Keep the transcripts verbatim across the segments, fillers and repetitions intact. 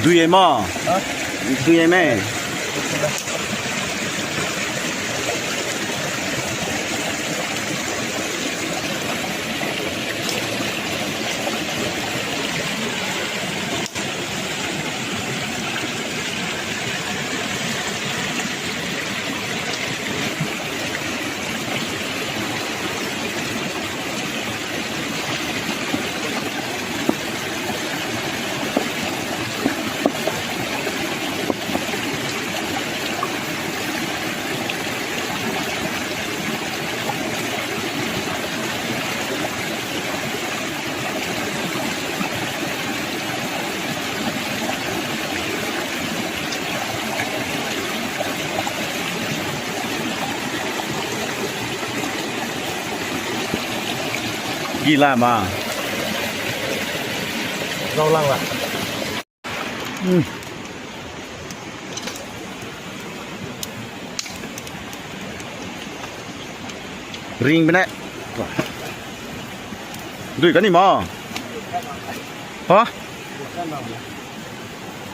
Dui e ma. Ha? Dui e me. Gila ma. Zau lang la. Hmm. Ring bene. Dui ka ni ma. Ha?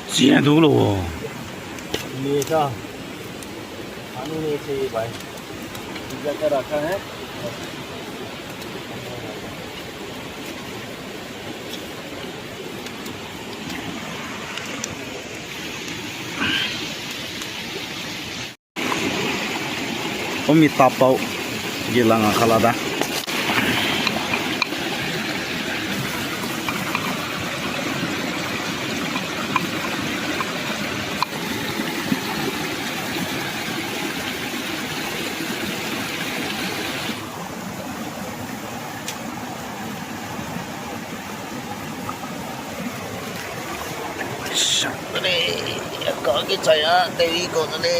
Sia du lo. Ni sa. Anu ni si bai. Iza ka rakha hai. Umi tapau. Gilang a kala da. Sakre, ya ka ki chaya, teri ko ne.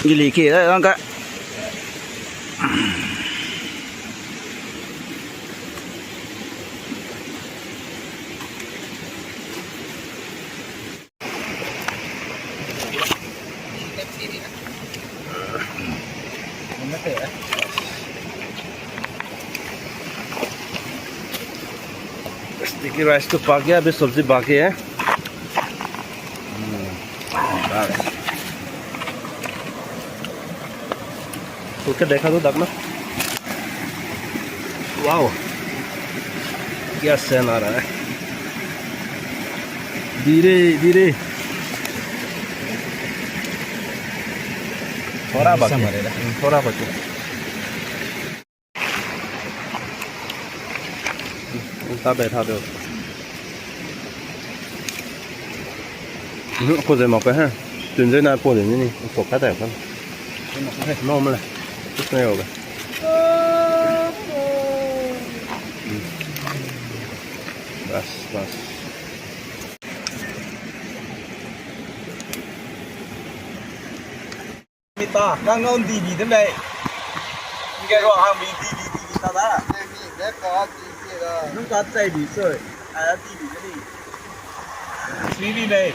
Gili ki, eh, lang ka. Sticky rice तो पक गया, अभी सब्जी बाकी है। हम्म, बस। खोल के देखा तो दाग ना। वाओ, क्या सेंट आ रहा है। धीरे धीरे। थोड़ा बाकी, थोड़ा बाकी। उल्टा बैठा दो। हम्म, को जे मा पे है। तुन जे ना को जे नहीं, को का दे का। Normal है। कुछ नहीं होगा। हम्म। बस, बस। Mita, kang ngon di di de mei. Nge ro hang mi di di di di ta da. Nung ka chai di soi. Aya di di de ni. Sui di mei.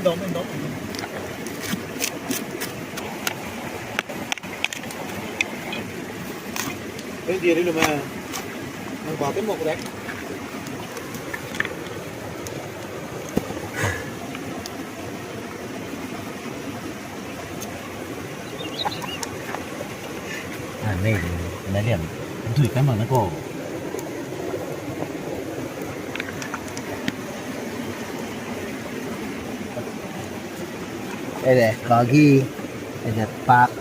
Dau, dau. Ei, di ri lu me. Nang ba te mo kre. A, nei, na lian, dui kai mak na ko. Ede, kagi, ede, pak.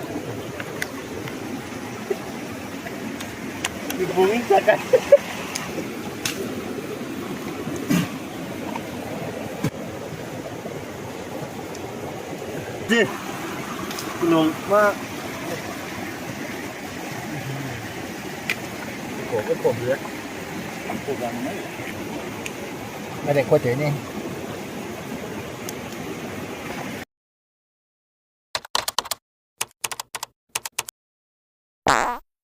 Di. Kunung ma. Ko, ko, ko, bi. Ko ga ne. Ede, ko te ni.